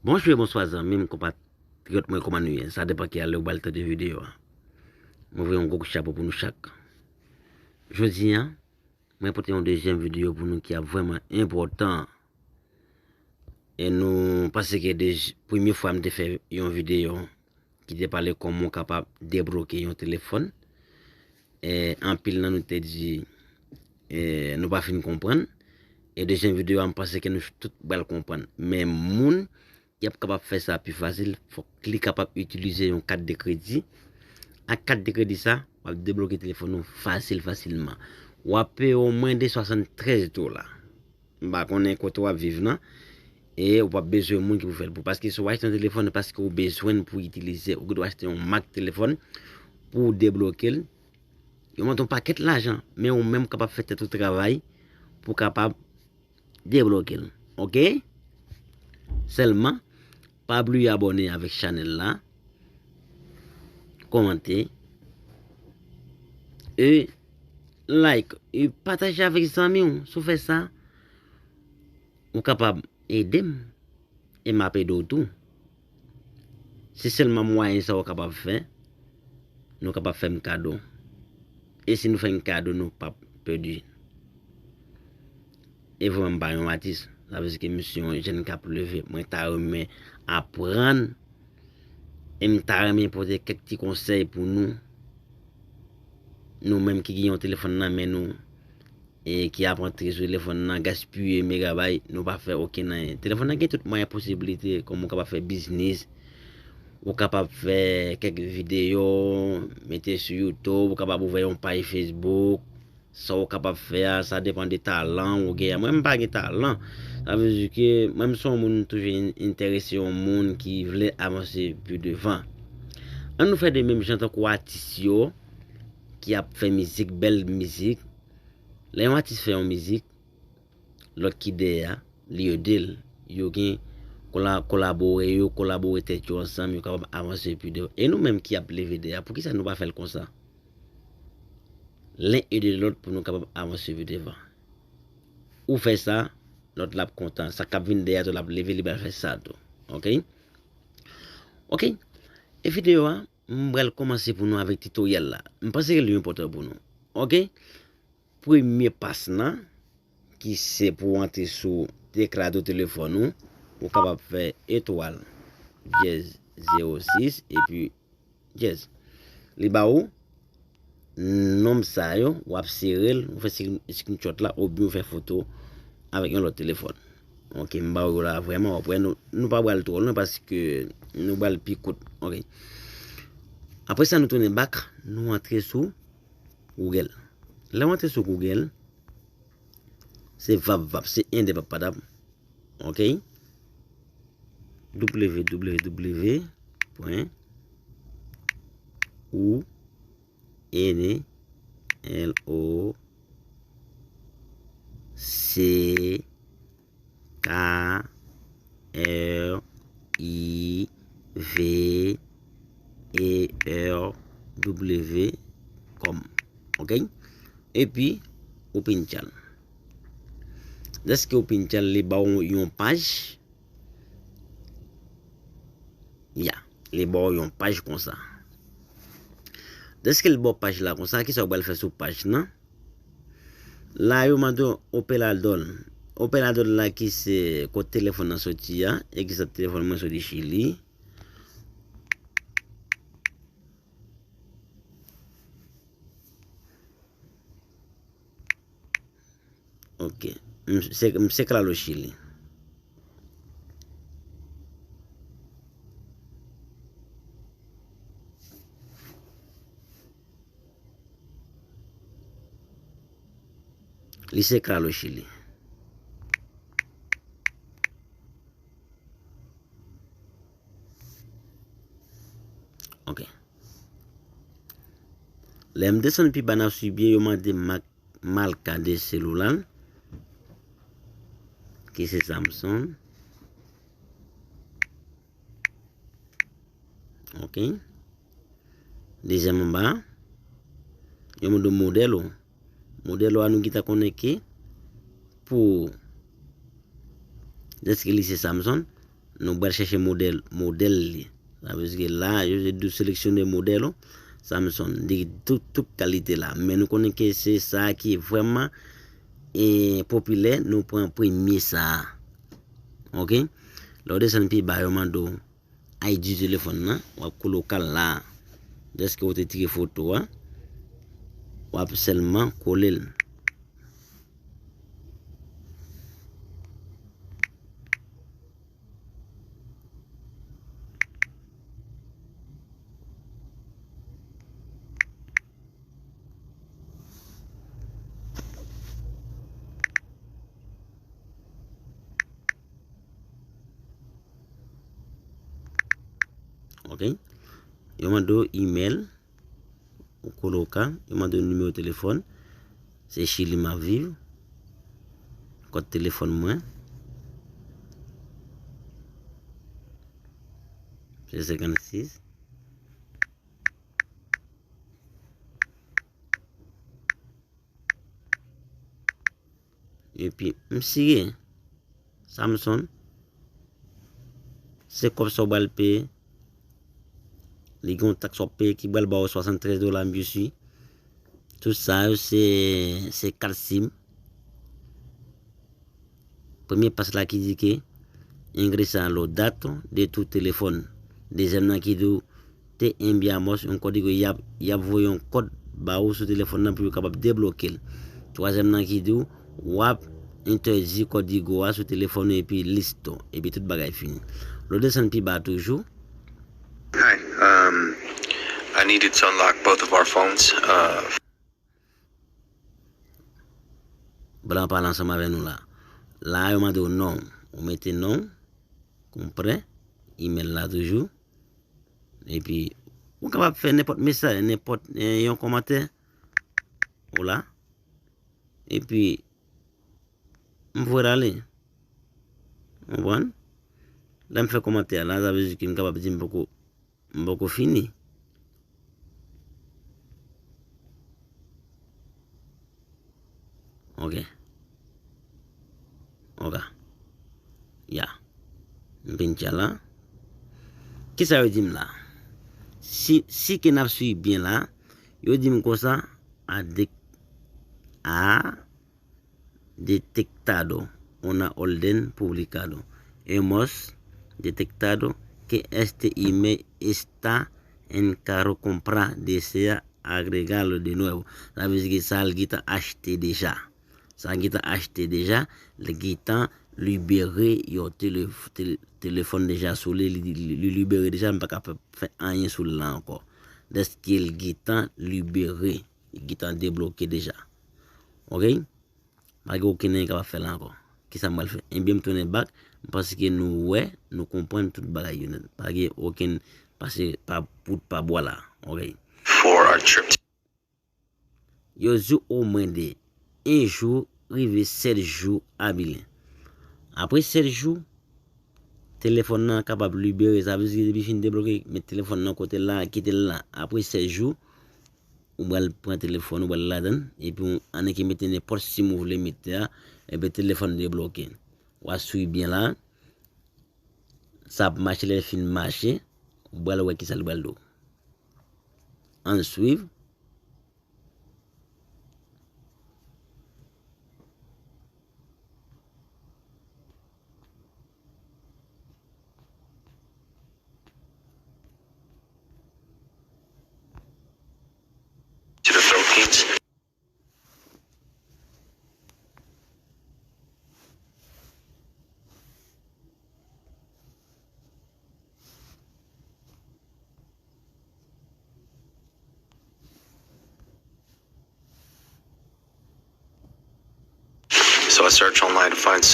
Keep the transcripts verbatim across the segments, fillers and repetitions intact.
Bonjou e bonswa zanmi m, konpatriyòt mwen, kòman nou ye? Sa depann ki alè ou pral tande videyo a. Mwen voye yon gwo kout chapo pou nou chak. Jodi a, mwen pote yon dezyèm videyo pou nou ki ap vrèman enpòtan. E nou panse ke de, premye fwa m te fè yon videyo ki te pale kòman w kapab debloke yon telefòn. E anpil nan nou te di, e, nou pa fin konprann. E dezyèm videyo a, m panse ke nou tout pral konprann. Men moun ki ap kapab fè sa pi fasil, fòk li kapab itilize yon kat de kredi. Ak kat de kredi sa, w ap debloke telefòn ou fasil, fasilman. W ap peye omwen de swasanntrèz dola. M pa konnen kote w ap viv nan. E ou p ap bezwen moun ki pou fè l pou. Paske si w achte yon telefòn, paske ou bezwen l pou itilize, ou gen dwa achte yon mak telefòn pou w debloke l. Yo mande yon pakèt lajan, men ou menm kapab fè tèt ou travay pou kapab debloke l. Oke? Sèlman, pa bliye abòne avèk chanèl la, kòmante, e like, e pataje avèk zanmi w. Si w fè sa, ou kapab ede m, e m ap ede w tou. Se sèlman mwayen sa w kapab fè, nou kapab fè m kado. E si nou fè m kado, nou p ap pèdi. E vrèman, m pa yon atis. Sa vle di ke m se yon jèn k ap leve. Mwen ta renmen aprann. E m ta renmen pote kèk ti konsèy pou nou. Nou menm ki gen yon telefòn nan men nou, e ki ap antre sou telefòn nan, gaspiye megabay, nou pa fè okenn anyen. Telefòn nan gen tout mwayen posiblite, kòman ou kapab fè biznis, ou kapab fè kèk videyo, mete sou YouTube, ou kapab ouvè yon paj Facebook, sa ou kapab fè a, sa depann de talan ou gen. Mwen, m pa gen talan. Sa vle di ke mwen, m se yon moun toujou in-, enterese yon moun ki vle avanse pi devan. Ann nou fè de menm jan tankou atis yo ki ap fè mizik, bèl mizik. Lè yon atis fè yon mizik, lòt ki dèyè a, li ede l. Yo gen kola-, kolabore, yo kolabore tèt yo ansanm, yo kapab avanse pi devan. E nou menm ki ap leve dèyè a, poukisa nou pa fè l konsa? Len ede lòt pou nou kapab avanse pi devan. Ou fè sa, lòt la ap kontan. Sa k ap vin dèyè tou, l ap leve, li pral fè sa tou. Oke? Oke? E videyo a, m pral kòmanse pou nou avèk titoryèl la. M panse ke li enpòtan pou nou. Oke? Premye pas nan, ki se pou w antre sou teklado telefòn ou, ou kapab fè etwal, dyèz, zewo sis, epi dyèz. Li ba ou nonb sa yo, w ap sere l, ou fè screen-, screenshot la, oubyen ou fè foto avèk yon lòt telefòn. Oke, m ba ou yo la vrèman, w ap wè nou, nou pa pral twò lwen paske nou pral pi kout. Oke. Apre sa, nou tounen back, nou antre sou Google. Lè w antre sou Google, se vap vap, se ende pap padap. Oke? W W W pwen ou N L O C K R I V E R W com. Oke? Epi, ou pintye l. Dèske ou pintye l, li ba w yon paj. Ya, li ba w yon paj konsa. Dèske l ba w paj la konsa, kisa w pral fè sou paj nan? La, yo mande w operadò l. Operadò l la ki se kot telefòn nan soti a, egzanp, telefòn mwen soti Chili. Ok. M se, m se Claro Chili. Li se Claro Chili. Ok. Lè m desann pi ba, n ap swiv byen, yo mande mak-, malka de selula, ki se Samsung. Ok. Dezyèm anba, yo mande w modèl ou. Modèl ou a nou gentan konnen ke pou, dèske li se Samsung, nou pral chèche modèl, modèl li. Sa vle di ke la, yo te dou seleksyone modèl ou, Samsung, li tout, tout kalite la. Men nou konnen ke se sa ki vrèman e, popilè, nou pran premye sa a. Oke? Lè w desann pi ba, yo mande w I D telefòn nan, w ap kole w ka la. Dèske w te tire foto a, w ap sèlman kole l. Ok. Yo mande w email. Ou kole w ka, yo mande w nimewo telefòn. Se Chili m ap viv. Kòd telefòn mwen. Se senkannsis. Epi, m sire. Samsung, se kòb sa w pral peye. Li gen yon taks w ap peye ki pral ba w swasanntrèz dola, m sure. Tout sa yo, se, se kat sim. Premye pas la ki di ke ingresa los datos de tu teléfono. Dezyèm nan ki di w te enviamos un código, y ap, y ap voye yon kòd ba ou sou telefòn nan pou yo kapab debloke l. Twazyèm nan ki di w, w ap entèdi kòdigo a sou telefòn ou epi listo, epi tout bagay fini. Lè w desann pi ba toujou. Hi, um, I needed to unlock both of our phones. Uh, Blan pale ansanm avè nou la. La, yo mande w non. Ou mete non. Konpre. Email la toujou. Epi, ou kapab fè nenpòt mesaj, nenpòt, eh, yon kòmantè. Ou la. Epi, m voye l ale. Ou konprann? Lè m fè kòmantè a la, sa vle di ke m kapab di m poko, m poko fini. Ok. Ok. Ya. M vin tya la. Kisa yo di m la? Si, si ke n ap swiv byen la, yo di m konsa, a de, a detectado una orden publicado. Hemos detectado que este email está en carro compra. Desea agregarlo de nuevo. Sa vle di ke sa l gentan achte deja. Sa l gentan achte deja, li gentan libere yon tele, tele, telefòn deja sou li, li, li, li libere deja, m pa ka fè, fè anyen sou li la ankò. Dèske l gentan libere, li gentan debloke deja. Ok? Pa gen okenn anyen kapab fè la ankò. Kisa m pral fè? Ebyen, m tounen back. M panse ke nou wè, nou konprann tout bagay yo nèt. Pa gen okenn pase pa poud pa bwa la. Ok. For our trip. Yo di w omwen de en jou rive sèt jou abilen. Apre sèt jou, telefòn nan kapab libere. Sa vle di depi fin debloke, met telefòn nan kote l la, kite l la. Apre sèt jou, ou pral pran telefòn, ou pral ladan l, epi w annik mete nenpòt sim ou vle mete a, epi telefòn debloke. W a swiv byen la, sa ap mache, lè l fin mache, ou pral wè kisa l pral di w. Ann swiv. To the Philippines. So I search online to find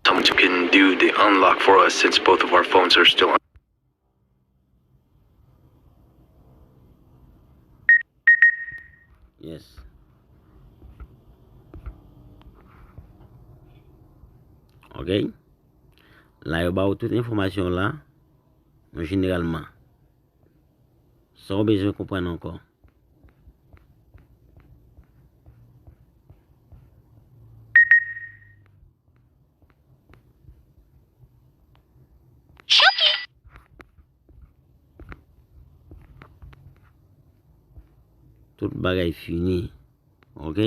someone who can do the unlock for us since both of our phones are still on. Yes. Ok. La, yo ba ou tout enfòmasyon la, jeneralman. Sa w bezwen konprann ankò? Tout bagay fini. Ok?